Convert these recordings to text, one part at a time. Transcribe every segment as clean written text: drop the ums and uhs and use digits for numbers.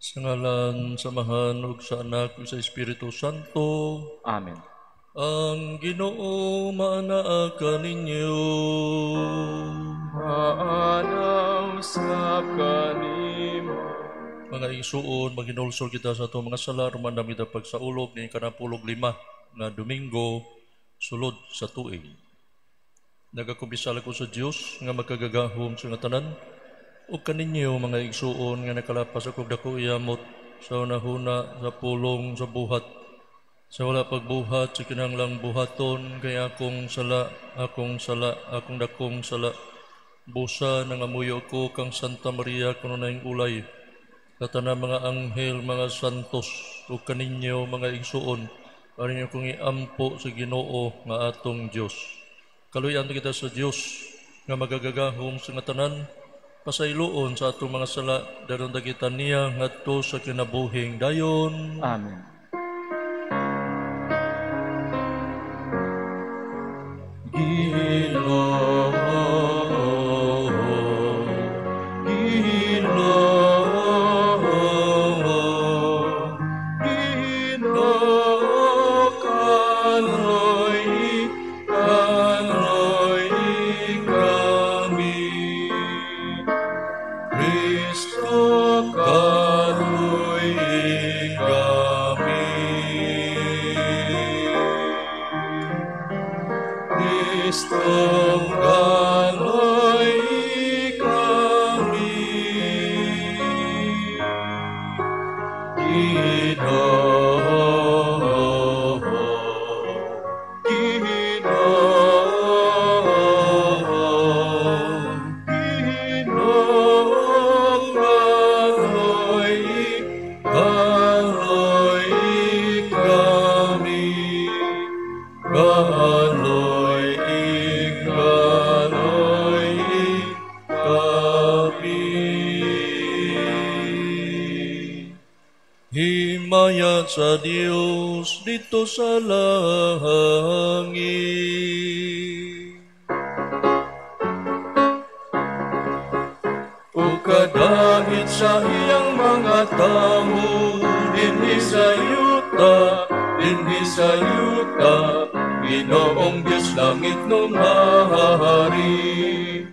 Sa ngalan sa Amahan ug sa Anak ug sa Espiritu Santo. Amen. Ang Ginoo maanaa kaninyo. Maanaw sa kanimo. Mga igsuon, maghinulsol kita sa atong mga sala, rumandam kita pagsaulog ni 15 nga Domingo sulod sa tuig. Nagakumpisal ako sa Dios nga makagagahom sa nga tanan ug kaninyo mga igsuon nga nakalapas ako dako yamot sa hunahuna, sa pulong, sa buhat, sa wala pagbuhat, sa kinahanglang buhaton, kay akong sala, akong sala, akong dakong sala. Busa nangamuyo ko kang Santa Maria kuno naing ulay, katana mga anghel, mga santos, ug kaninyo mga igsuon, aron kong iampo sa Ginoo nga atong Dios. Kaluyan kita sa Dios nga magagagahom sa nga tanan, pasayloon sa atong mga sala, daron kita niya ngadto sa kinabuhing dayon. Amen. Ginoo, Ginoo, Ginoo, kaloy, kaloy kami. Kristo, kaloy kami. Kristo, kaloy kami. Ginoo, Ginoo, Ginoo, kaloy, kaloy kami. Kaloy, kaloy kami. Himaya sa Dios dito sa langit. O kadahit sa iyang mga tao, dinhi sa yuta, dinhi sa yuta, Ginoong Diyos langit nung hari.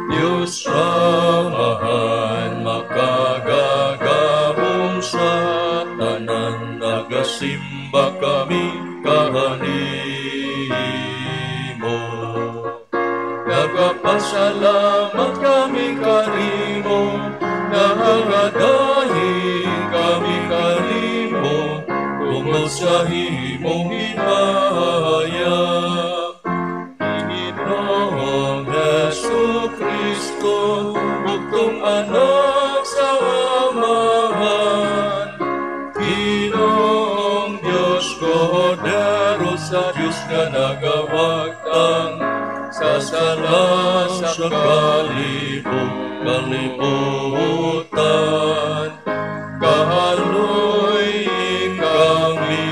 Diyos Amahan, makagagahom sa tanan, nagasimba kami kanimo. Nagapasalamat kami kanimo, nangangadahin kami kanimo, tungod sa himong himaya. Ginoong Hesus Kristo, bugtong anak sa Amahan, Ginoong Diyos, Kordero sa Diyos nga nagawagtang sa sala sa kalibutan. Kaloy kami,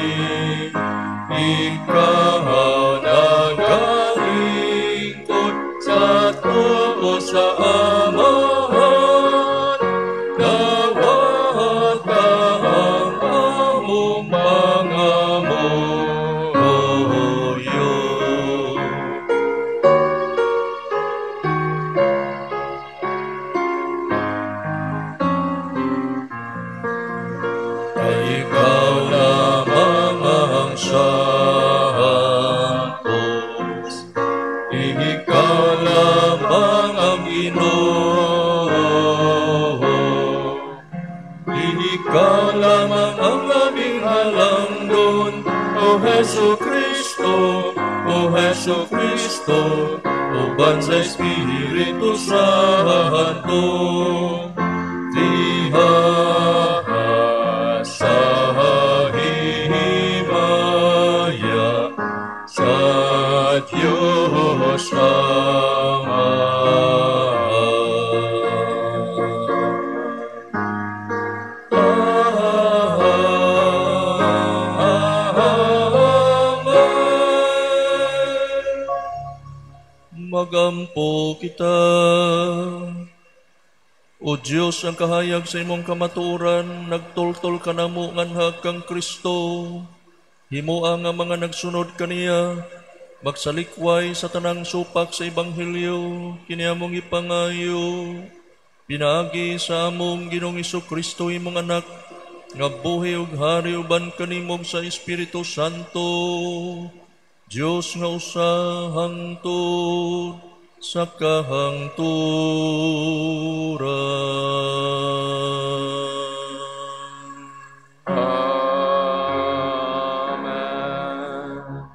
ikaw nagalingkod sa tuo sa Amahan, dawata ang among mga moyo. Kay ikaw lamang ang santos, ikaw lamang ang Ginoo, ikaw lamang ang labing halangdon, O Hesu Kristo, O Hesu Kristo, uban sa Espiritu Santo. Diha sa himaya sa Diyos Ama. Amen. Magampo kita. O Dios, ang kahayag sa imong kamatuoran, nagtultol kanamo nganha kang Kristo. Himoa nga mga nagsunod kaniya, magsalikway sa tanang supak sa Ebanghelyo, kini among ipangayo. Pinaagi sa among Ginoong Hesukristo imong anak, nga buhi ug hari uban kanimo sa Espiritu Santo. Dios nga usa hangtod sa kahangturan. Amen.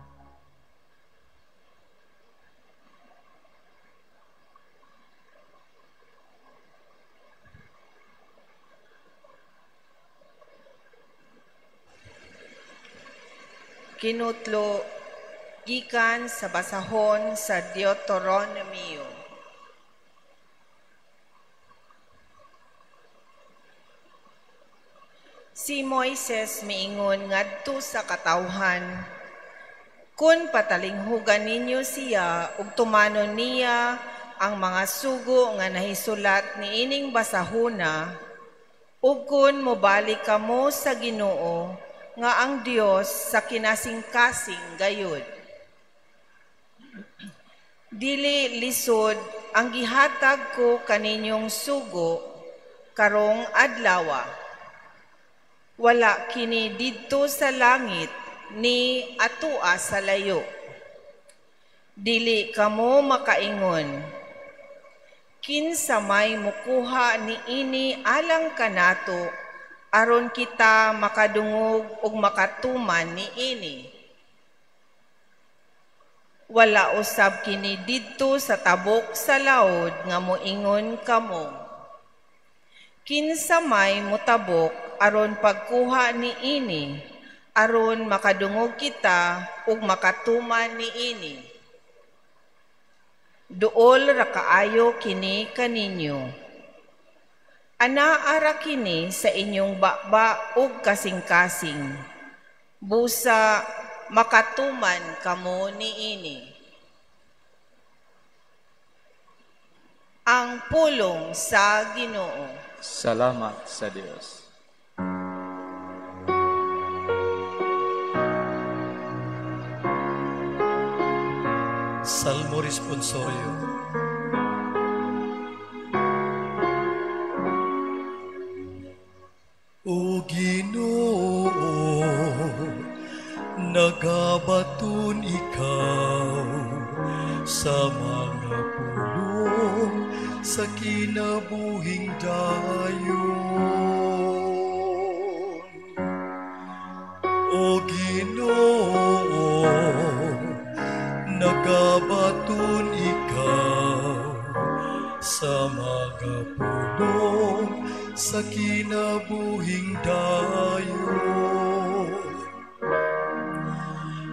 Kinutlo gikan sa basahon sa Deuteronomio. Si Moises miingon ngadto sa katawhan, kun patalinghugan ninyo siya ug tumanon niya ang mga sugo nga nahisulat niining basahona, ug kun mobalik kamo sa Ginoo nga ang Dios sa kinasingkasing gayud. Dili lisod ang gihatag ko kaninyong sugo karong adlawa. Wala kini didto sa langit ni atua sa layo. Dili kamo makaingon, kinsa may mukuha niini alang kanato aron kita makadungog ug makatuman niini. Wala usab kini didto sa tabok sa laod nga moingon kamo, kinsa may motabok aron pagkuha niini aron makadungog kita ug makatuman niini. Duol ra kaayo kini kaninyo. Anaa ra kini sa inyong baba ug kasing-kasing. Busa makatuman kamo niini. Ang pulong sa Ginoo. Salamat sa Dios. Salmo Responsorio. O Ginoo, nagabaton ikaw sa mga pulong sa kinabuhing dayon. O Ginoo, nagabaton ikaw sa mga pulong sa kinabuhing dayon.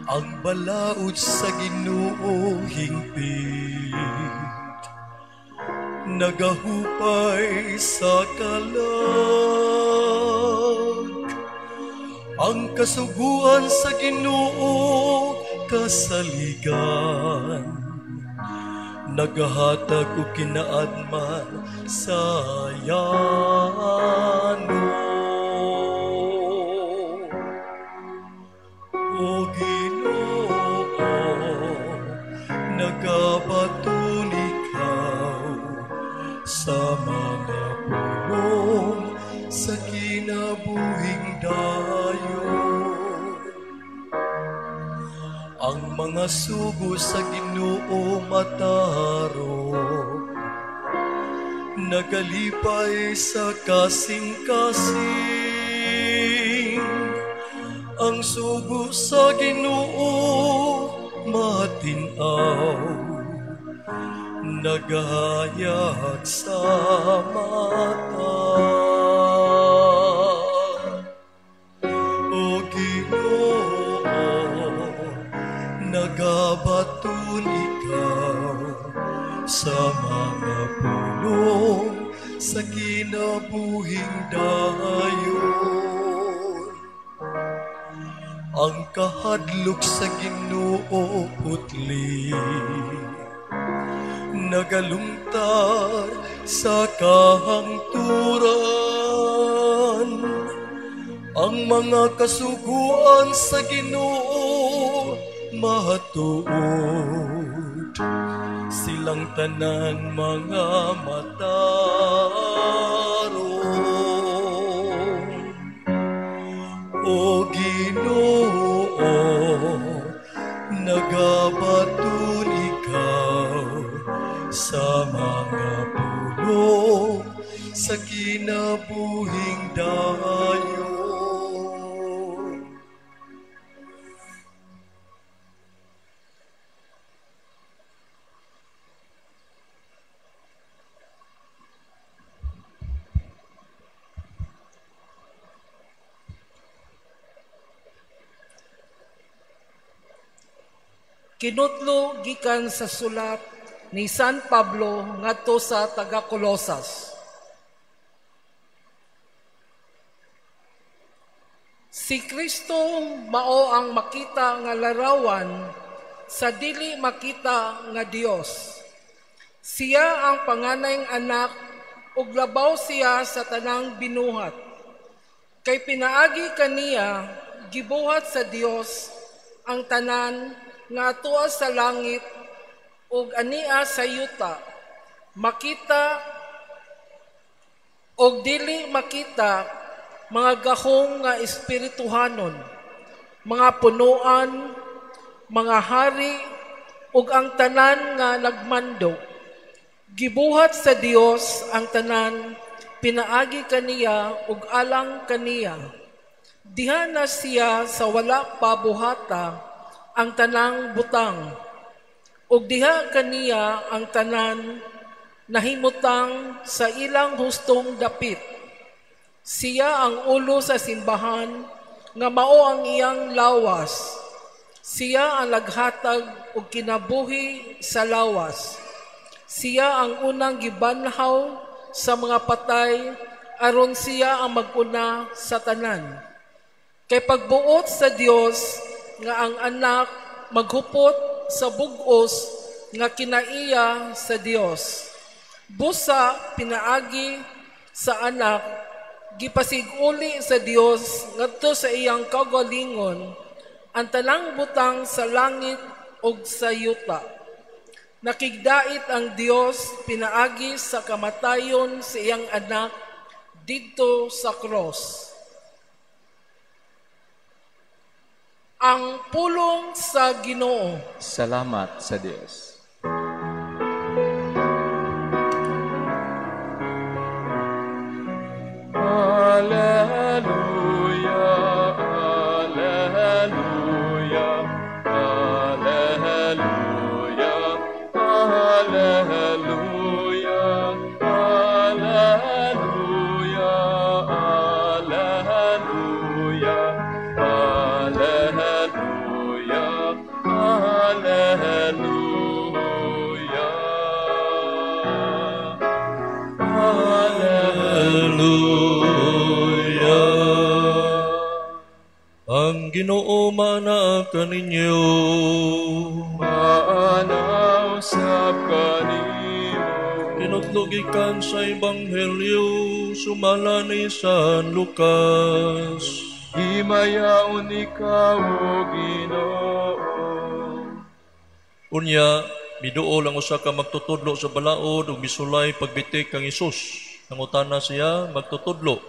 Ang balaod sa Ginoo hingpit, nagahupay sa kalag. Ang kasuguan sa Ginoo kasaligan, nagahatag og kinaadman sa yano. O Ginoo, nagabaton ikaw sa mga pulong sa kinabuhing dayon. Ang mga sugo sa Ginoo matarong, nagalipay sa kasing-kasing. Ang sugo sa Ginoo matinaw, nagahayag sa mata. O Ginoo, nagabaton ikaw sa mga pulong sa kinabuhing dayon. Ang kahadlok sa Ginoo putli, Nagalungtar sa kahangturan. Ang mga kasuguan sa Ginoo mahatuod, silang tanan mga matarong. O Ginoo, nagabaton ikaw sa mga pulong sa kinabuhing dayon. Kinutlo gikan sa sulat ni San Pablo ngadto sa taga-Kolosas. Si Kristo mao ang makita nga larawan sa dili makita nga Dios. Siya ang panganayng anak ug labaw siya sa tanang binuhat. Kay pinaagi kaniya gibuhat sa Dios ang tanan nga atoa sa langit ug ania sa yuta, makita og dili makita, mga gahom nga espirituhanon, mga punuan, mga hari ug ang tanan nga nagmando. Gibuhat sa Dios ang tanan pinaagi kaniya ug alang kaniya. Diha na siya sa wala pa buhata ang tanang butang, ug diha kaniya ang tanan nahimutang sa ilang hustong dapit. Siya ang ulo sa simbahan nga mao ang iyang lawas. Siya ang naghatag og kinabuhi sa lawas. Siya ang unang gibanhaw sa mga patay aron siya ang maguna sa tanan. Kay pagbuot sa Dios nga ang anak maghupot sa bug-os nga kinaiya sa Dios. Busa pinaagi sa anak gipasiguli sa Dios ngadto sa iyang kaugalingon ang tanang butang sa langit ug sa yuta. Nakigdait ang Dios pinaagi sa kamatayon sa iyang anak didto sa cross. Ang pulong sa Ginoo. Salamat sa Dios. Alleluia, alleluia, alleluia, alleluia, alleluia, alleluia, alleluia, alleluia, Alleluia. Ang Ginoo maanaa kaninyo. Maanaw sab kanimo. Kinutlo gikan sa Ebanghelyo sumala ni San Lucas. Himayaon ikaw, O Ginoo. Unya, miduol ang usa ka magtutudlo sa balaod ug misulay pagbitik kang Hesus. Nangutana siya, magtutudlo,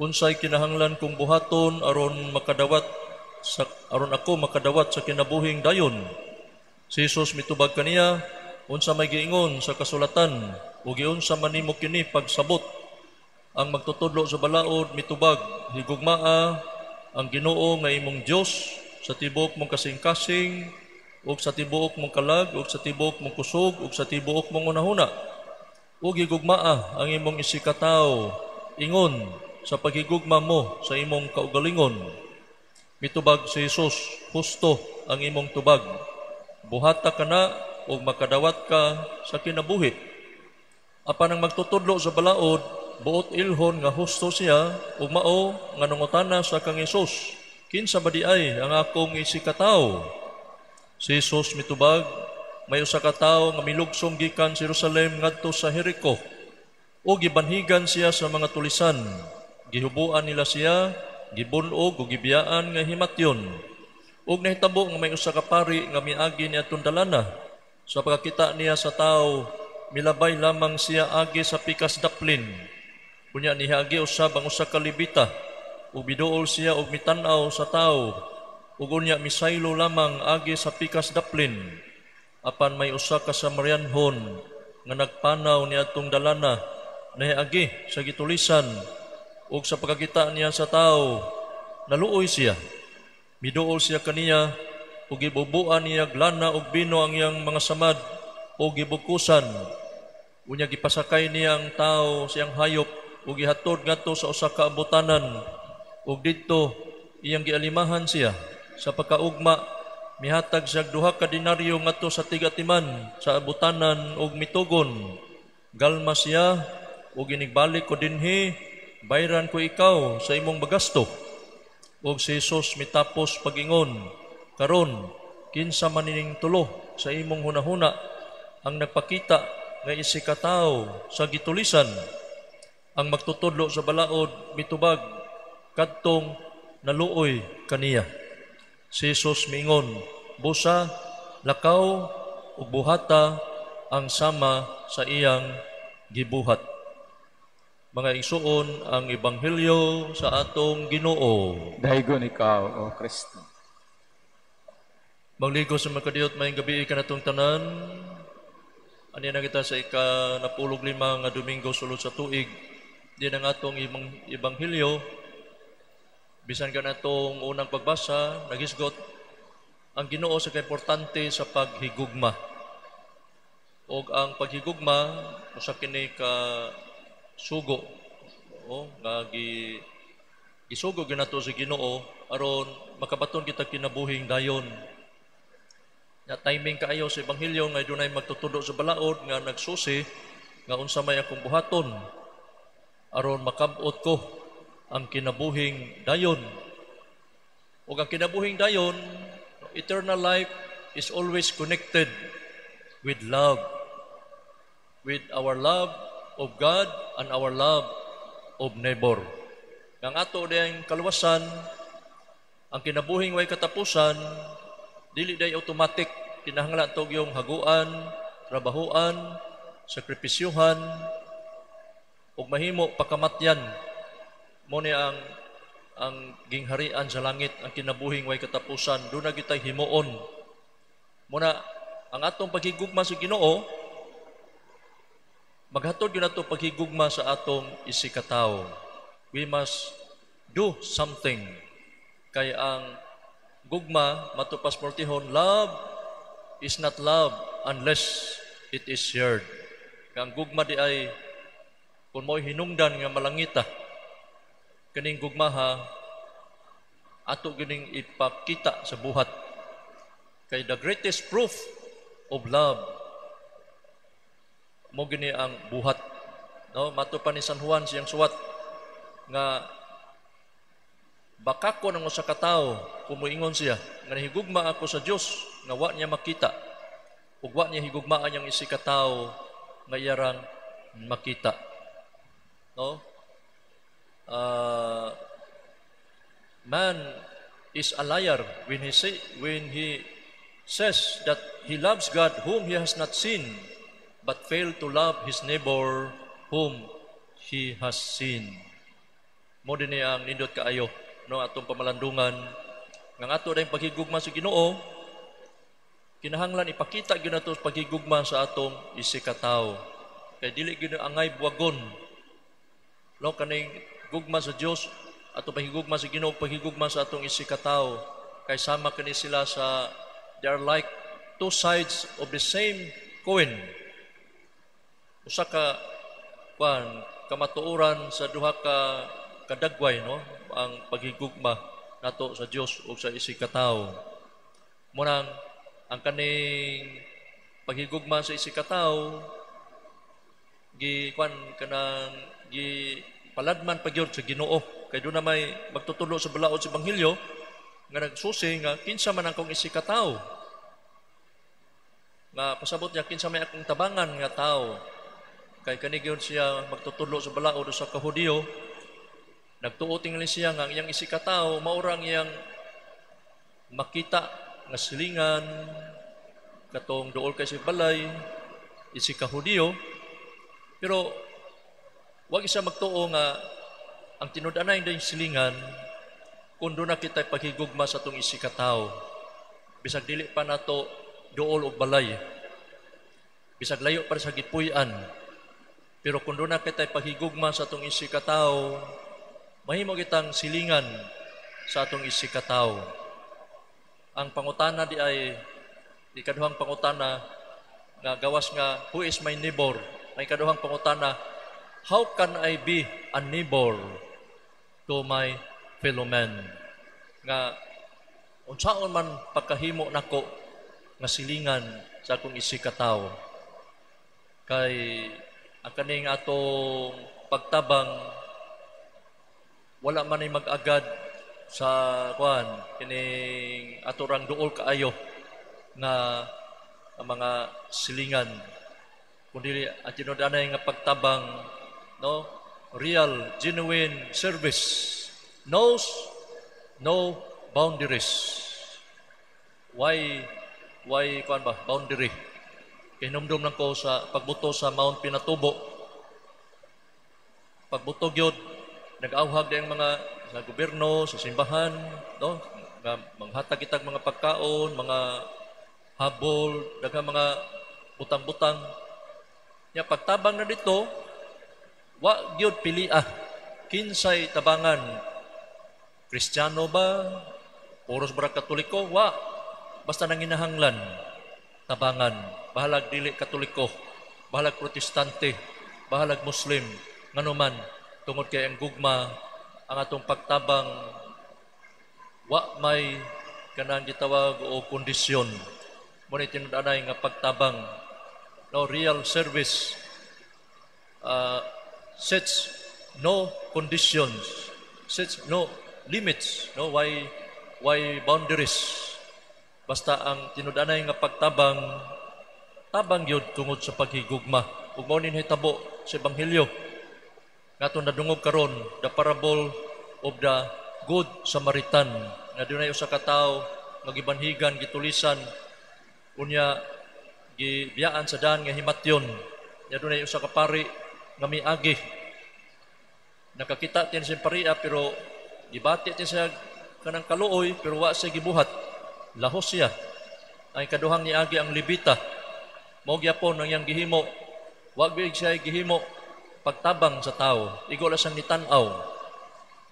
unsay kinahanglan kong buhaton aron makadawat sa aron ako makadawat sa kinabuhing dayon? Si Hesus mitubag kaniya, unsa may giingon sa kasulatan ug giunsa man nimo kini pagsabot? Ang magtutudlo sa balaod mitubag, higugmaa ang Ginoo nga imong Dios sa tibuok mong kasing-kasing ug sa tibuok mong kalag ug sa tibuok mong kusog ug sa tibuok mong hunahuna. Ug higugmaa ang imong isikatawo ingon sa paghigugma mo sa imong kaugalingon. Mitubag si Hesus, husto ang imong tubag. Buhata ka na ug makadawat ka sa kinabuhi. Apan ang magtutudlo sa balaod, buot ilhon nga husto siya ug mao nga nangutana sa kang Hesus, kinsa ba di ay ang akong isikatawo? Si Hesus mitubag, May usa ka tawo nga milugsong gikan sa Jerusalem ngadto sa Jericho ug gibanhigan siya sa mga tulisan. Gihubuan nila siya, gibun-og ug gibiyaan nga himatyon. Ug nahitabo nga may usa ka pari nga miagi niadtong dalana. Sa pagkakita niya sa tawo, milabay lamang siya agi sa pikas daplin. Unya niagi usab ang usa ka Levita ug miduol siya og mitan-aw sa tawo ug unya misaylo lamang agi sa pikas daplin. Apan may usa ka Samarianhon nga nagpanaw niadtong dalana, nahiagi sa gitulisan, ug sa pagkakita niya sa tawo, naluoy siya. Miduol siya kaniya ug gibubuan niya lana ug bino ang iyang mga samad ug gibukusan. Unya gipasakay niya ang tawo sa iyang hayop ug gihatod ngadto sa usa ka abutanan ug didto iyang gialimahan siya. Sa pagkaugma, mihatag siya 2 ka denaryo ngadto sa tigatiman sa abutanan ug mitugon, "Galma siya, ug inigbalik ko dinhi, bayran ko ikaw sa imong magasto." Ug si Jesus mitapos pagingon, "Karon, kinsa man ining tulo sa imong hunahuna ang nagpakita nga isigkatawo sa gitulisan?" Ang magtutudlo sa balaod mitubag, "Kadtong naluoy kaniya." Si Jesus miingon, "Busa, lakaw ug buhata ang sama sa iyang gibuhat." Mga igsuon, ang ebanghelyo sa atong Ginoo. Daygon ikaw, O Kristo. Mangligos sa makadiyot, maayong gabii kanatong tanan. Ani na kita sa ika-45 nga Domingo sulod sa tuig. Di ang atong ibang ebanghelyo, bisan kanatong unang pagbasa, nagisgot ang Ginoo sa kaimportante sa paghigugma. Og ang paghigugma usa kini ka sugo, o nga gisugo ginato sa Ginoo aron makabaton kita kinabuhing dayon. Ya, timing kaayo sa ebanghelyo nga dunay magtutudlo sa balaod nga nagsusi nga unsa may akong buhaton aron makab-ot ko ang kinabuhing dayon. Ug ang kinabuhing dayon, eternal life, is always connected with love. With our love of God and our love of neighbor. Ang ato diyang kaluwasan, ang kinabuhing way katapusan, dili day automatic, kinahanglan to yung haguan, trabahuan, sakripisyuhan ug mahimo pakamatyan. Mo ni ang gingharian sa langit, ang kinabuhing way katapusan, duna kitay himuon. Muna ang atong paghigugma sa Ginoo maghatod gyud nato paghigugma sa atong isigkatawo. We must do something kay ang gugma, matupas multihon, love is not love unless it is shared. Kay ang gugma di ay kung mo'y hinungdan nga malangita, kaning gugmaha ato gining ipakita sa buhat. Kay the greatest proof of love mo gini ang buhat, no? Mato pa ni San Juan siyang suwat nga bakako ng usa ka tawo kung moingon siya nga nahigugma ako sa Dios nga wa niya makita ug wa niya higugmaan yang isigkatawo nga iyarang makita, no? Man is a liar when he says that he loves God whom he has not seen, but fail to love his neighbor whom he has seen. Mo din ang nindot kaayo, no, atong pamalandungan nga ato dayong paghigugma sa Ginoo kinahanglan ipakita gyud nato paghigugma sa atong isigkatawo kay dili gyud angay buwagon, no, kaning gugma sa Dios, ato paghigugma sa Ginoo, paghigugma sa atong isigkatawo, kay sama kani sila sa, they are like two sides of the same coin, usa ka kwan, kamatuoran sa duha ka kadagway, no, ang paghigugma nato sa Dios ug sa isigkatawo. Munang ang kaning paghigugma sa isigkatawo gi kwan, kanang gi paladman pa gyud sa Ginoo kay duna may magtutudlo sa balaod sa ebanghelyo nga nagsusi nga kinsa man ang akong isigkatawo. Nga pasabot niya, "Kinsa may akong tabangan nga tao?" Kay kani gyud siya magtutudlo sa balaod sa kahudiyo. Nagtuo tingali siya nga ang iyang isigkatawo mao ra ang iyang makita nga silingan, katong duol kay si balay, isigkahudiyo. Pero wag isa magtuo nga ang tinud-anay dayong silingan kung duna kita paghigugma sa atong isigkatawo. Bisag dili pa nato duol og balay. Bisag layo pa sa gipuy-an. Pero kung duna kita paghigugma sa atong isigkatawo, mahimo kitang silingan sa atong isigkatawo. Ang pangutana di ay ikaduhang pangutana nga gawas nga "Who is my neighbor?" Ang ikaduhang pangutana, "How can I be a neighbor to my fellow man?" Nga unsaon man pagkahimo nako nga silingan sa akong isigkatawo? Kay ang kaning atong pagtabang, wala man ay mag-agad sa kuan, kining ato rang duol kaayo nga ang mga silingan, kundi ang tinud-anay nga pagtabang, no, real, genuine service knows no boundaries. Why kuan ba, boundary? Kay hinumdum lang ko sa pagbuto sa Mount Pinatubo. Pagbuto gyud, nag-awhag ang mga sa gobyerno, sa simbahan, no, nga manghatag kitag mga pagkaon, mga habol, daghang mga butang-butang. Nya pagtabang na dito, wa gyud pilia kinsay tabangan. Kristiyano ba? Puros ba Katoliko? Wa. Basta nanginahanglan, tabangan. Bahalag dili Katoliko, bahalag Protestante, bahalag Muslim, nganuman, tungod kay ang gugma, ang atong pagtabang wa may kanang gitawag o kondisyon. Mao ni tinud-anay nga pagtabang. No, real service sets no conditions, sets no limits, no, why boundaries. Basta ang tinud-anay nga pagtabang, tabang gyud tungod sa paghigugma. Ug mao ni nahitabo sa ebanghelyo nga atong nadungog karon, the parable of the Good Samaritan, nga dunay usa ka tawo nga gibanhigan, gitulisan, unya gibiyaan sa daan nga himatyon. Nya dunay usa ka pari nga miagi. Nakakita tin sa pariya, pero gibati tin siya kanang kaluoy, pero wa siya gibuhat, lahos siya. Ang kaduhang niagi, ang Levita. Mao gyapon ang iyang gihimo. Wa gyud siya gihimo pagtabang sa tao, igo lang siyang nitan-aw.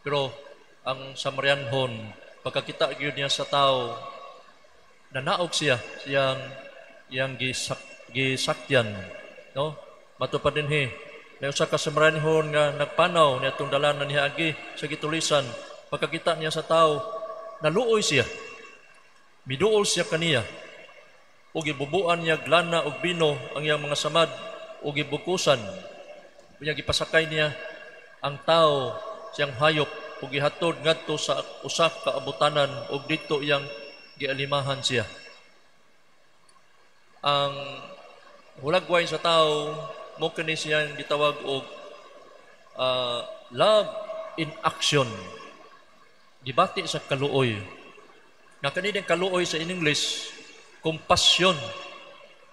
Pero ang Samarianhon, pagkakita gyud niya sa tao, nanaog siya siyang iyang gisakyan, no? Mato pa dinhi, may usa ka Samarianhon nga nagpanaw niya atong dalan na niagi sa gitulisan. Pagkakita niya sa tao, naluoy siya, miduol siya kaniya ug gibubuan niya glana ug bino ang iyang mga samad ug gibukusan. Unya gipasakay niya ang tao siyang hayop ug gihatod ngadto sa usa ka abutanan ug didto iyang gialimahan siya. Ang hulagway sa tao mo kini siyang gitawag og love in action. Gibati sa kaluoy. Nga kani kaluoy, sa in English, compassion.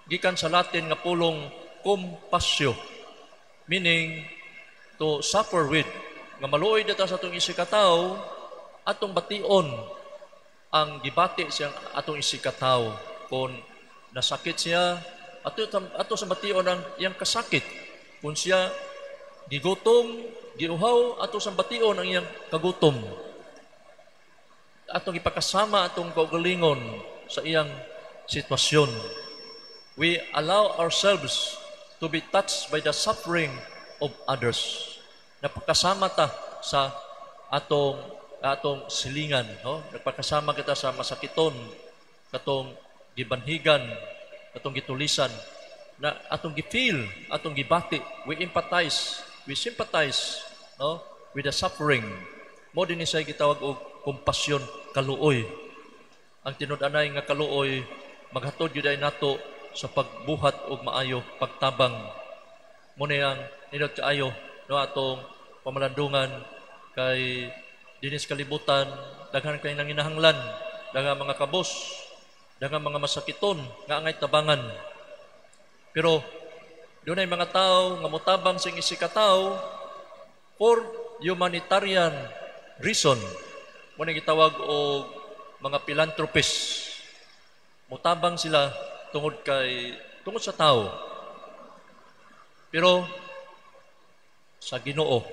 Gikan sa Latin nga pulong compassio, meaning to suffer with. Nga maluoy dito sa atong isigkatawo, atong bation ang gibati siyang atong isigkatawo. Kung nasakit siya, ato sa bation ang iyang kasakit. Kung siya gigutom, giuhaw, ato sa bation ang iyang kagutom. Atong ipakasama atong kaugalingon sa iyang sitwasyon. We allow ourselves to be touched by the suffering of others. Napakasama ta sa atong atong silingan, no? Nagpakasama kita sa masakiton, katong gibanhigan, katong gitulisan, na atong gi-feel, atong gibati, we empathize, we sympathize, no, with the suffering. Mao din ni siya gitawag og kompasyon, kaluoy. Ang tinud-anay nga kaluoy maghatod gyud ay nato sa pagbuhat og maayo, pagtabang. Mo ni ang nindot kaayo, no, atong pamalandungan kay dinis kalibutan daghan kay nanginahanglan, daghang mga kabos, daghang mga masakiton nga angay tabangan. Pero dunay mga tao nga motabang sa isikatawo for humanitarian reason. Mo ni gitawag og mga philanthropists. Motabang sila tungod sa tao. Pero sa Ginoo,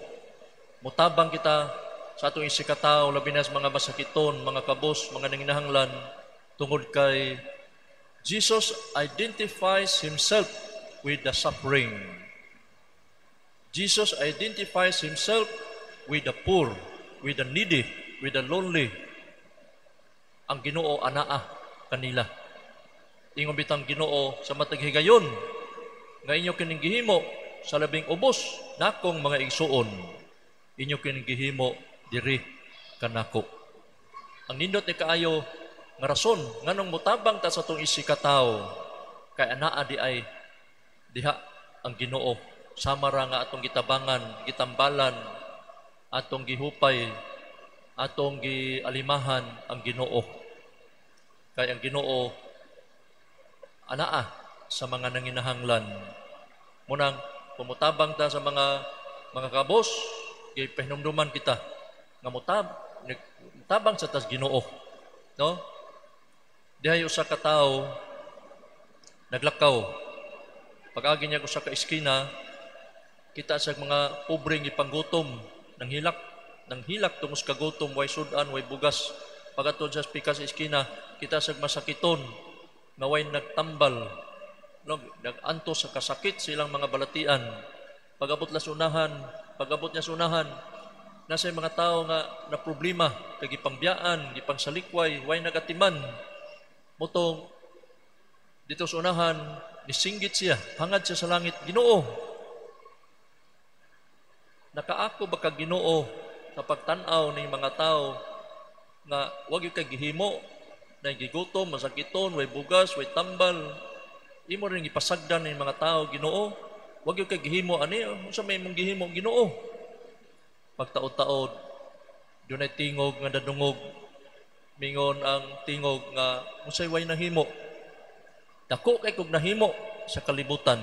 motabang kita sa atong isikatao, labi na sa mga masakiton, mga kabos, mga nanginahanglan, tungod kay Jesus identifies himself with the suffering. Jesus identifies himself with the poor, with the needy, with the lonely. Ang Ginoo anaa kanila. Ingon bitang Ginoo sa matag higayon nga inyo kining gihimo sa labing ubos nakong mga igsuon, inyo kining gihimo diri kanako. Ang nindot ni kaayo nga rason nganong motabang ta sa atong isikatawo kay anaa di ay diha ang Ginoo, sama ra nga atong gitabangan, gitambalan, atong gihupay, atong gialimahan ang Ginoo. Kay ang Ginoo anaa sa mga nanginahanglan. Munang pumutabang ta sa mga kabos, gipahinumduman kita nga mutabang sa tas Ginoo, no? Dihay usa ka tawo naglakaw. Pag-agi niya usa ka eskina, kita sa mga pobreng gipanggutom, nang hilak tungod sa kagutom, way sudan, way bugas. Pagatod sa pikas sa eskina, kita sa masakiton nga way nagtambal, no, nag-antos sa kasakit silang mga balatian. Pag-abot niya sa unahan, nasa mga tao nga na problema, kay gipangbiyaan, gipangsalikway, way nagatiman. Motong dito sa unahan, nisinggit siya, hangad siya sa langit, "Ginoo, nakaako ba ka, Ginoo, sa pagtan-aw ning mga tao nga wag kay gihimo, na gigutom, masakiton, way bugas, way tambal? Imo rin gipasagdan ning mga tao, Ginoo. Wag gyud kay gihimo ani. Unsa may imong gihimo, Ginoo?" Pagtaod-taod, dunay tingog nga nadungog. Mingon ang tingog nga, "Unsay way nahimo? Dako kay kog nahimo sa kalibutan."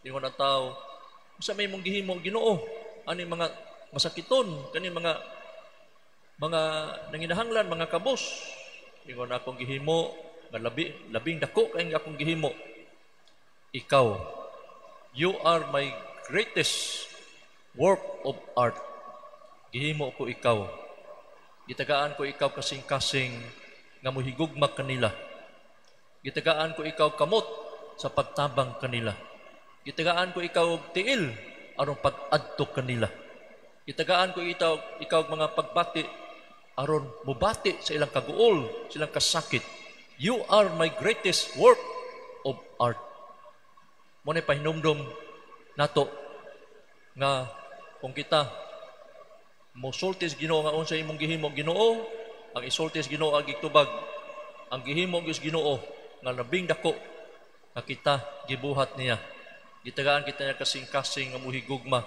Ingon ang tao, "Unsa may imong gihimo, Ginoo? Ani mga masakiton, kani mga nanginahanglan, mga kabos." Ingon, "Akong gihimo nga labing dako kay akong gihimo, ikaw. You are my greatest work of art. Gihimo ko ikaw. Gitagaan ko ikaw kasing-kasing nga mohigugma kanila. Gitagaan ko ikaw kamot sa pagtabang kanila. Gitagaan ko ikaw og tiil aron pag-adto kanila. Gitagaan ko ikaw mga pagbati aron mubati sa ilang kaguol, silang kasakit. You are my greatest work of art." Mo ni pahinumdom nato nga kung kita mosulti sa Ginoo nga unsa imong gihimo, Ginoo, ang isulti sa Ginoo ang gitubag, ang gihimo gyud sa Ginoo nga labing dako nga kita gibuhat niya. Gitagaan kita niya kasing-kasing nga muhigugma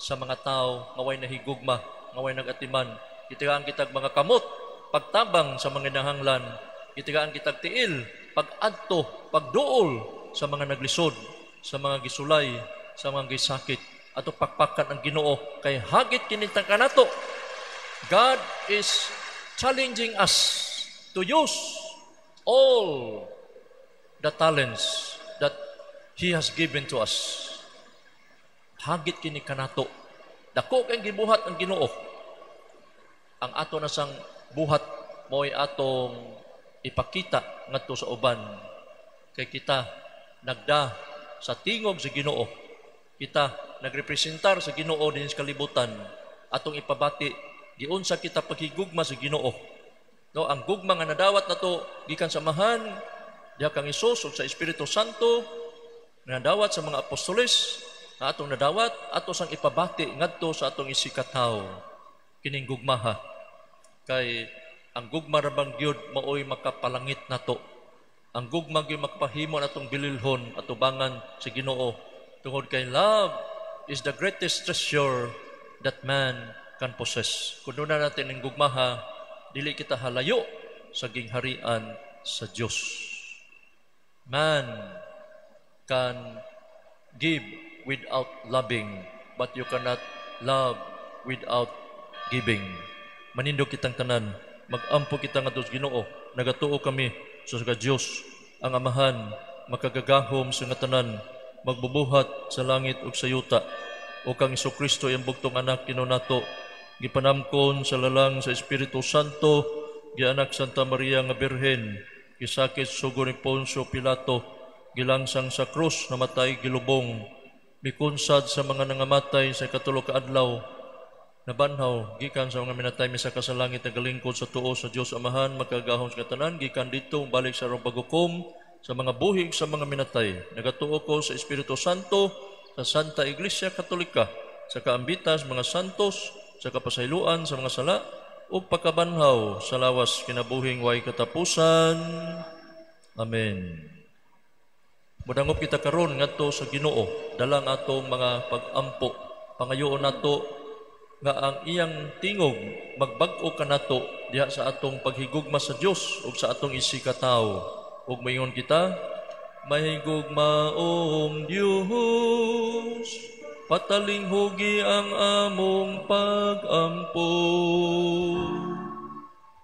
sa mga tao nga way nahigugma, nga way nagatiman. Gitagaan kita mga kamot pagtabang sa mga nahanglan. Gitagaan kita tiil pag-adto, pagduol sa mga naglisod, sa mga gisulay, sa mga gisakit. Ato pakpakan ang Ginoo kay hagit kini kanato. God is challenging us to use all the talents that He has given to us. Hagit kini kanato. Dako kay gibuhat ang Ginoo. Ang ato na sang buhat mo'y atong ipakita ngadto sa uban kay kita nagda sa tingog sa Ginoo. Kita nagrepresentar sa Ginoo din sa kalibutan. Atong ipabati giunsa kita paghigugma sa Ginoo. No, ang gugma nga nadawat nato gikan sa Amahan, diha kang Hesus ug sa Espiritu Santo, nga nadawat sa mga apostoles, nga atong nadawat, ato sang ipabati ngadto sa atong isikatawo kining gugmaha. Kay ang gugma ra bang gyud maoy makapalangit nato. Ang gugma gyud makapahimo natong bililhon atubangan sa Ginoo, tungod kay love is the greatest treasure that man can possess. Kung duna natin ang gugmaha, dili kita halayo sa gingharian sa Dios. Man can give without loving, but you cannot love without giving. Manindog kitang tanan, magampo kita ngadto sa Ginoo. Nagatuo kami sa Dios, ang Amahan, makagagahom sa nga tanan, magbubuhat sa langit ug sa yuta, o kang Kristo, iyang bugtong anak, Ginoo nato, gipanamkon sa lalang sa Espiritu Santo, gianak Santa Maria nga Birhen, gisakit sugo ni Poncio Pilato, gilangsang sa krus, namatay, gilubong, mikunsad sa mga nangamatay, sa ikatulo ka adlaw nabanhaw gikan sa mga minatay, misaka sa langit, nagalingkod sa tuo sa Dios Amahan makagagahom sa katanan, gikan didto balik sa aron paghukom sa mga buhi sa mga minatay. Nagatuo ko sa Espiritu Santo, sa Santa Iglesia Katolika, sa kaambitas mga santos, sa kapasayloan sa mga sala ug pagkabanhaw sa lawas, kinabuhing way katapusan. Amen. Mudangop kita karon ngadto sa Ginoo, dala ang atong mga pag-ampo. Pangayoon nato nga ang iyang tingog magbag-o kanato diha sa atong paghigugma sa Dios ug sa atong isigkatawo. Ug moingon kita: Mahigugmaong Dios, patalinghugi ang among pag-ampo.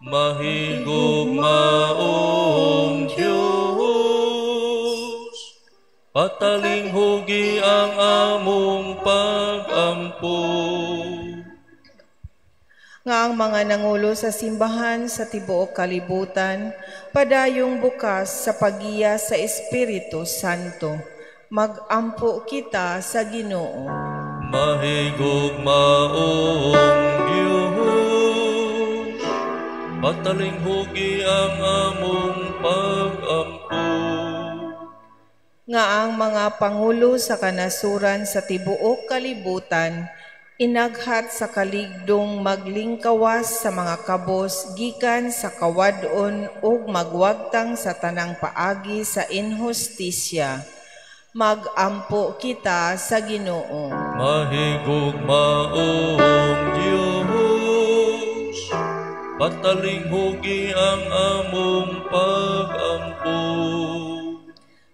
Mahigugmaong Dios, patalinghugi ang among pag-ampo. Nga ang mga nangulo sa simbahan sa tibuok kalibutan padayong bukas sa paggiya sa Espiritu Santo. Magampo kita sa Ginoo. Mahigugmaong Dios, patalinghugi ang among pag-ampo. Nga ang mga pangulo sa kanasuran sa tibuok kalibutan inaghat sa kaligdong maglingkawas sa mga kabos gikan sa kawad-on ug magwagtang sa tanang paagi sa inhustisya. Magampo kita sa Ginoo. Mahigugmaong Dios, patalinghugi ang among pag-ampo.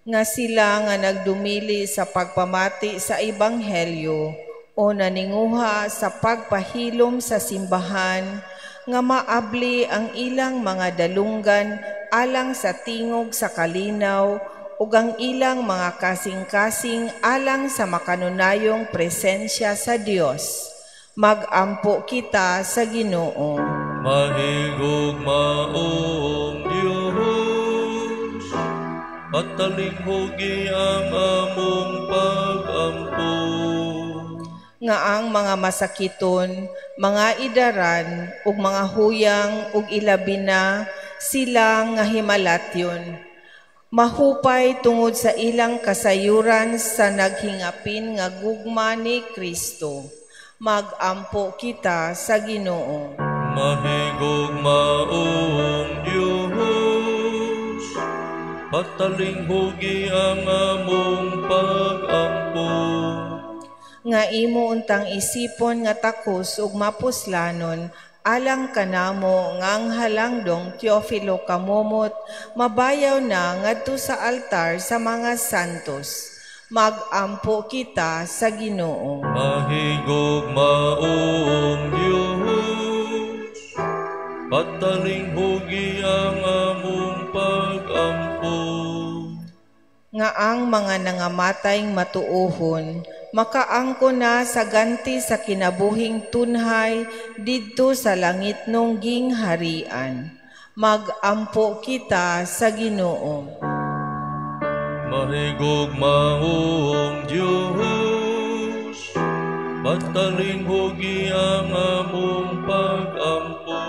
Nga sila nga nagdumili sa pagpamati sa Ebanghelyo o naninguha sa pagpahilom sa simbahan nga maabli ang ilang mga dalunggan alang sa tingog sa kalinaw ug ang ilang mga kasing-kasing alang sa makanunayong presensya sa Dios. Magampo kita sa Ginoo. Mahigugmaong Dios, patalinghugi ang among pag-ampo. Nga ang mga masakiton, mga idaran ug mga huyang ug ilabi na sila nga himalatyon, mahupay tungod sa ilang kasayuran sa naghingapin nga gugma ni Kristo. Magampo kita sa Ginoo. Mahigugmaong Dios, patalinghugi ang among pag-ampo. Nga imo untang isipon nga takos ug mapuslanon alang kanamo nga ang halangdong Teofilo Camomot mabayaw na ngadto sa altar sa mga santos. Magampo kita sa Ginoo. Mahigugmaong Dios, patalinghugi ang among pag-ampo. Nga ang mga nangamatay matuohon makaangko na sa ganti sa kinabuhing tunhay didto sa langitnong gingharian. Magampo kita sa Ginoo. Mahigugmaong Dios, patalinghugi ang among pag-ampo.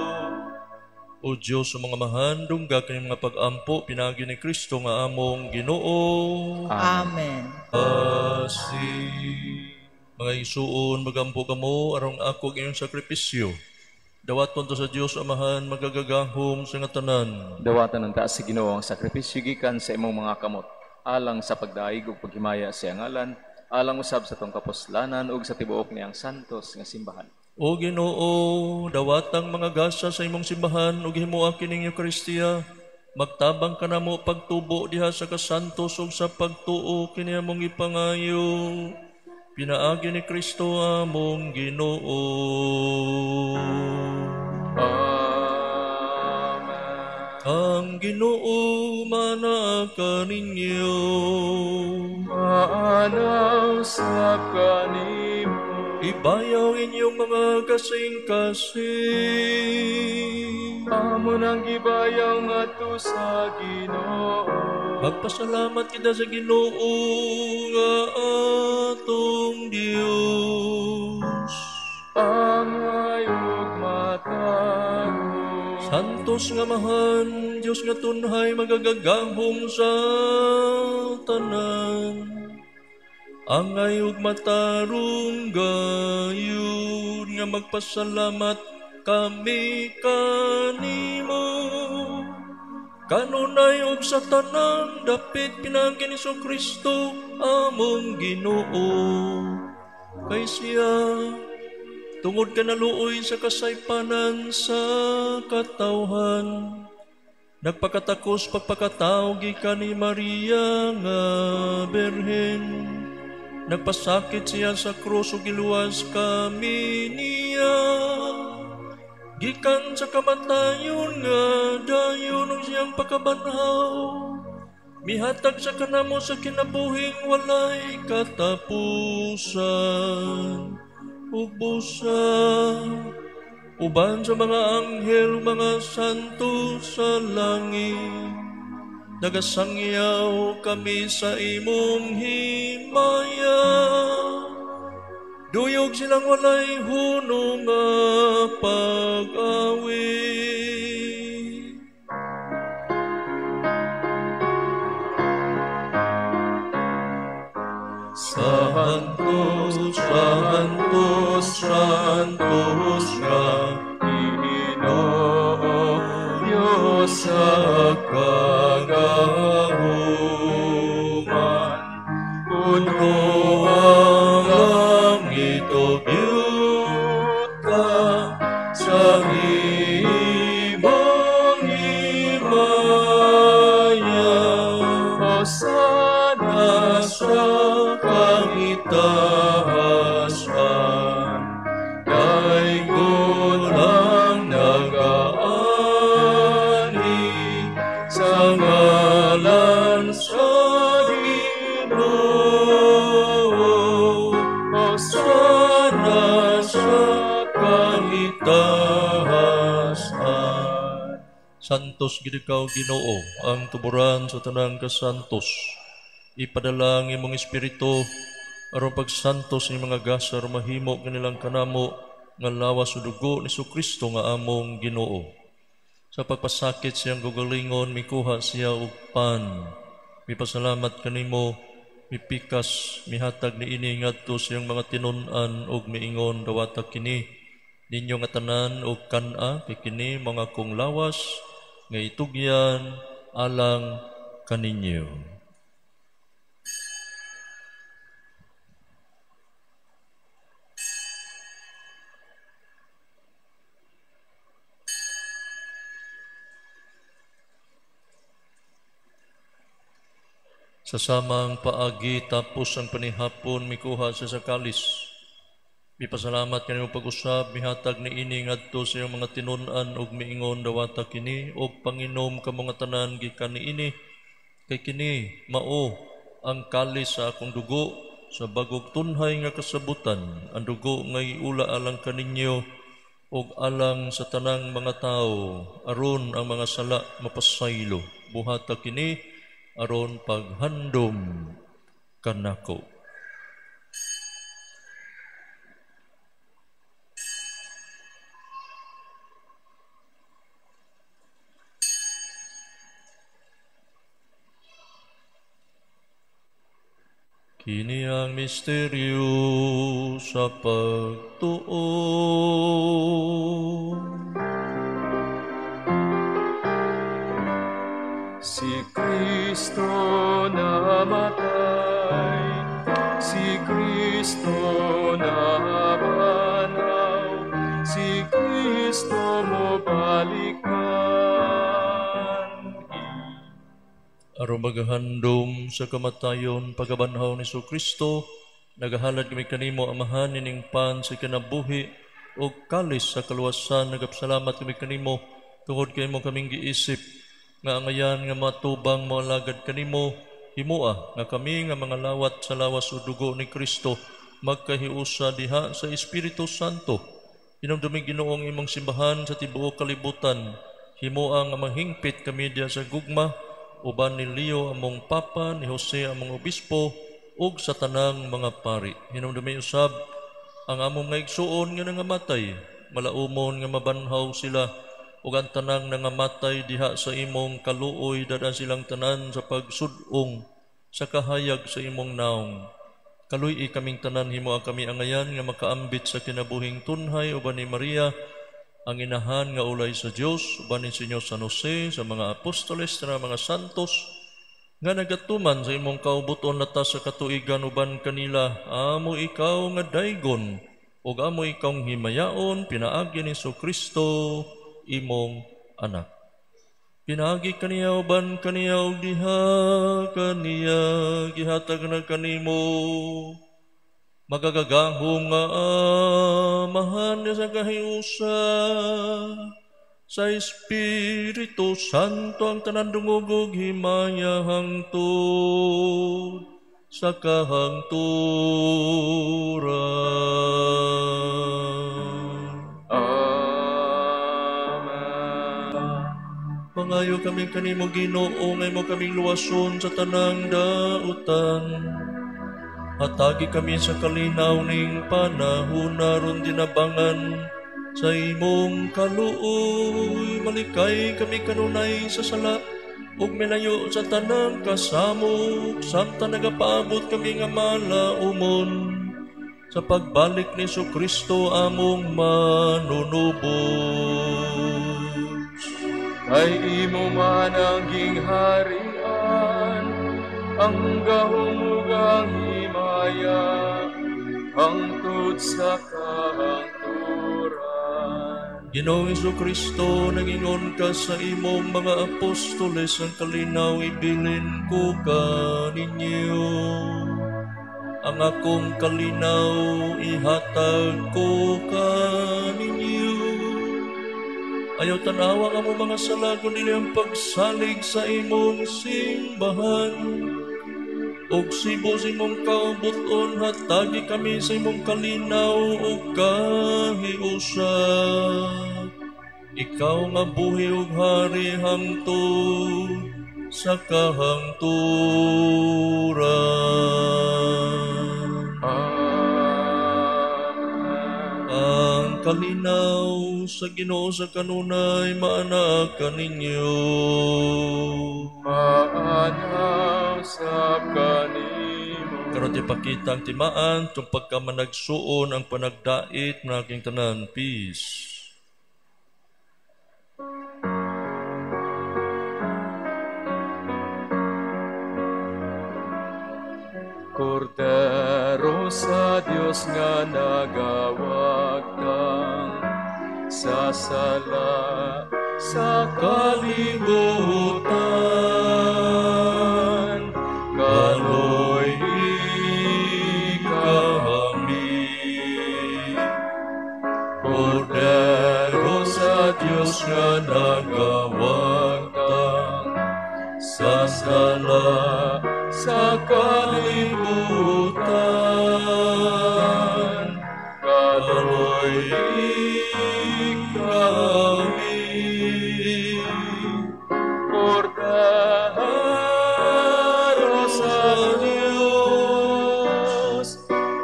O Diyos sa mga amahan, dungga kini mga pag-ampo, pinaagi ni Kristo nga among Ginoo. Amen. Asi. Mga igsuon, magampo kamo, aron ako inyong sakripisyo Dawaton ta sa Dios Amahan magagagahom sa nga tanan. Dawatan unta sa Ginoo ang sakripisyo gikan sa imong mga kamot, alang sa pagdaig ug paghimaya sa iyang ngalan, alang usab sa atong kapuslanan ug sa tibuok niyang santos nga simbahan. O Ginoo, dawatang mga gasa sa imong simbahan ug himoa kining Eukaristiya, magtabang kanamo pagtubo diha sa kasantos ug sa pagtuo kini among ipangayo. Pinaagi ni Kristo among Ginoo. Amen. Ang Ginoo manaa kaninyo. Maanaw sa kanimo. Ibayaw inyong mga kasing-kasing. Amo nang gibayaw ngadto sa Ginoo. Magpasalamat kita sa Ginoo nga atong Dios. Angay ug matarong. Santos nga Amahan, Dios nga tunhay magagagahom sa tanan. Angay ug matarong gayud nga magpasalamat kami kanimo. Kanunay ug sa tanang dapit pinaagi ni Kristo among Ginoo. Kay siya tungod kanaluoy sa kasaypanan sa katawhan, nagpakatakos pagpakatawo gikan ni Maria nga Birhen. Nagpasakit siya sa krus ug giluwas kami niya. Gikan sa kamatayon nga dayon ug siyang pagkabanhaw, mihatag sa kanamo sa kinabuhing walay katapusan. Ug busa uban sa mga anghel, mga santo sa langit, nagasangyaw kami sa imong himaya. Duyog silang walay hunong nga pag-awit. Santos, Santos, Santos nga Ginoo Dios sa kagahuman, puno ang langit ug yuta sa imong himaya. Hosana sa kangitahasan, kay gulang nagaanhi sa ngalan sa Ginoo. Hosana sa kangitahasan. Santos gid ikaw Ginoo, ang tuburan sa tanang kasantos. Ipadala ang imong espiritu aron pagsantos ni mga gasa aron mahimo kanilang kanamo nga lawas ug dugo ni Kristo nga among Ginoo. Sa pagpasakit siyang gugalingon, mikuha siya og pan. Mipasalamat kanimo, mipikas, mihatag niini ngadto siyang mga tinun-an ug miingon, dawata kini ninyo nga tanan og kan-a kay kini mga kong lawas nga itugyan alang kaninyo. Sa samang paagi tapos ang panihapon, mikuha siya sa kalis. Mipasalamat kanimo pag-usab, mihatag niini ngadto sa iyong mga tinun-an ug miingon, dawata kini og panginom kamo nga tanan gikan niini, kay kini mao ang kalis sa akong dugo sa bagong tunhay nga kasabutan, ang dugo nga iula alang kaninyo ug alang sa tanang mga tawo, aron ang mga sala mapasaylo. Buhata kini aron paghandom kanako. Kini ang misteryo sa pagtuo. Si Kristo namatay, si Kristo nabanhaw, si Kristo mobalik man. Aron maghandom sa kamatayon pagkabanhaw ni Kristo, nagahalad kami kanimo Amahan ining pan sa kinabuhi ug kalis sa kaluwasan. Nagapasalamat kami kanimo tungod kay imo kaming giisip nga angayan nga matubang moalagad kanimo. Himoa nga kami nga mga lawat sa lawas ug dugo ni Kristo magkahiusa diha sa Espiritu Santo. Hinumdumi Ginoo ang imong simbahan sa tibuok kalibutan. Himoa nga mahingpit kami diha sa gugma uban ni Leo among Papa, ni Jose among Obispo, ug sa tanang mga pari. Hinumdumi usab ang among mga igsuon nga nangamatay, malaumon nga mabanhaw sila, ug ang tanang nangamatay diha sa imong kaluoy, dad-an silang tanan sa pagsud-ong sa kahayag sa imong naong. Kaluy-i kaming tanan, himoa kami angayan nga makaambit sa kinabuhing tunhay uban ni Maria, ang inahan nga ulay sa Dios, uban ni Senyor San Jose, sa mga apostoles, sa mga santos, nga nagatuman sa imong kaubuton latas sa katuigan uban kanila, amo ikaw nga daygon, ug amo ikaw himayaon, pinaagi ni Kristo imong anak. Pinaagi kaniya uban kaniya ug diha kaniya gihatag na kanimo magagagahom nga Amahan sa kahiusa sa Espiritu Santo ang tanan dungog ug himaya hangtod sa kahangturan. Amen. Mangayo kami kanimo Ginoo nga imo kaming luwason sa tanang dautan. Hatagi kami sa kalinaw ning panahon aron dinabangan sa imong kaluoy. Malikay kami kanunay sa sala ug milayo sa tanang kasamok, samtang nagapaabot kami nga malaumon sa pagbalik ni Kristo among manunubos. Kay imo man ang gingharian, ang gahom ug ang himaya, hangtod sa kahangturan. Ginoong Jesucristo, nangingon ka sa imong mga apostoles, ang kalinaw ibilin ko kaninyo. Ang akong kalinaw ihatag ko kaninyo. Ayaw tanawa ang among mga sala, kundi ang pagsalig sa imong simbahan. Og sibo sa imong kaubuton, hatagi kami sa imong kalinaw ug kahiusa. Ikaw nga buhi ug hari hangtod sa kahangturan. Amen. Ang kalinaw sa Ginoo sa kanunay maana kaninyo. Maana sa kanimo. Karon ipakita ang timaan tung pagkamanagsuon ang panagdait na aking tanan. Peace. Kordero sa Dios nga nagawagtang sa sala sa kalibutan, kaloy kami. Kordero sa Dios nga nagawagtang sa sala sa kalibutan, kaloy kami. Kordero sa Diyos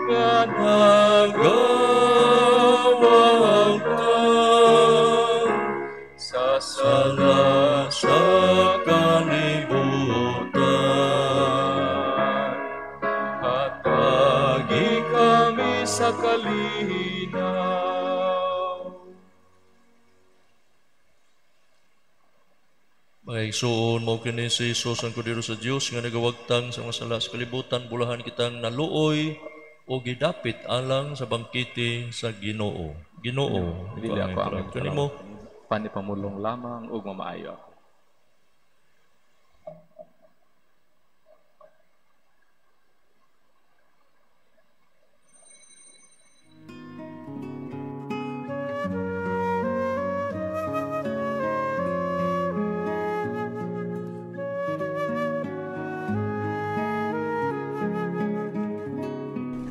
nga nagawagtang sa sala sa kalibutan. Hatagi kami sa kalinaw. Mga igsuon, mao kini si Jesus ang kordero sa Dios nga nagawagtang sa mga sala sa kalibutan, bulahan kitang naluoy o gidapit alang sa bangkete sa Ginoo. Ginoo, Dili ako ang kanimo. Panipamulong lamang ug mamaayo ako.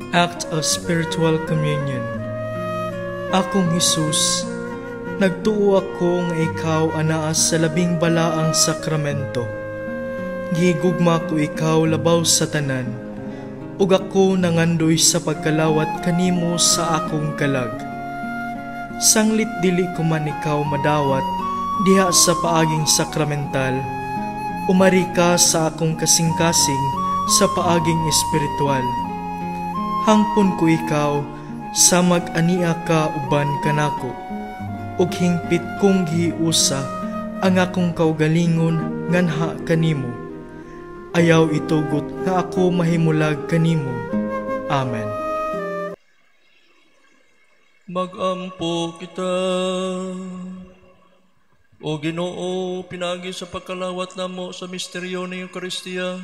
Act of Spiritual Communion. Akong Hesus, nagtuo ako nga ikaw anaa sa labing balaang sakramento. Gihigugma ko ikaw labaw sa tanan, ug ako nangandoy sa pagkalawat kanimo sa akong kalag. Sanglit dili ko man ikaw madawat diha sa paaging sakramental, umari ka sa akong kasing-kasing sa paaging espiritual. Hangpon ko ikaw sa mag-ania ka uban kanako, ug hingpit kong gihiusa ang akong kaugalingon nganha kanimo. Ayaw itugot nga ako mahimulag kanimo. Amen. Magampo kita. O Ginoo, pinagi sa pagkalawat namo sa misteryo ni Eucharistia,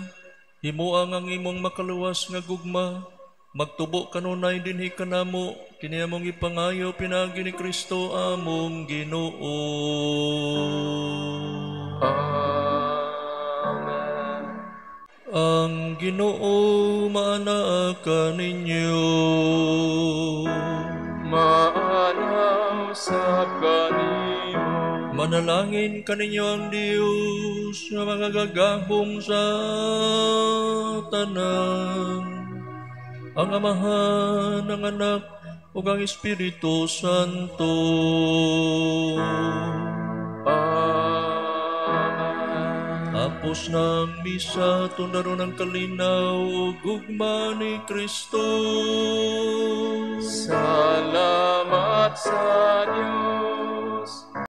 himuang ang imong makaluwas nga gugma, magtubo kanunay dinhi kanamo, kini among ipangayo pinagi ni Kristo among Ginoo. Amen. Ang Ginoo maanaa kaninyo. Maanaw sa kanimo. Manalangin kaninyo ang Dios nga makagagahom sa tanan, ang Amahan, ang Anak, ug ang Espiritu Santo. Amen. Tapos ng misa, tundaron ang kalinaw ug gugma ni Kristo. Salamat sa Dios.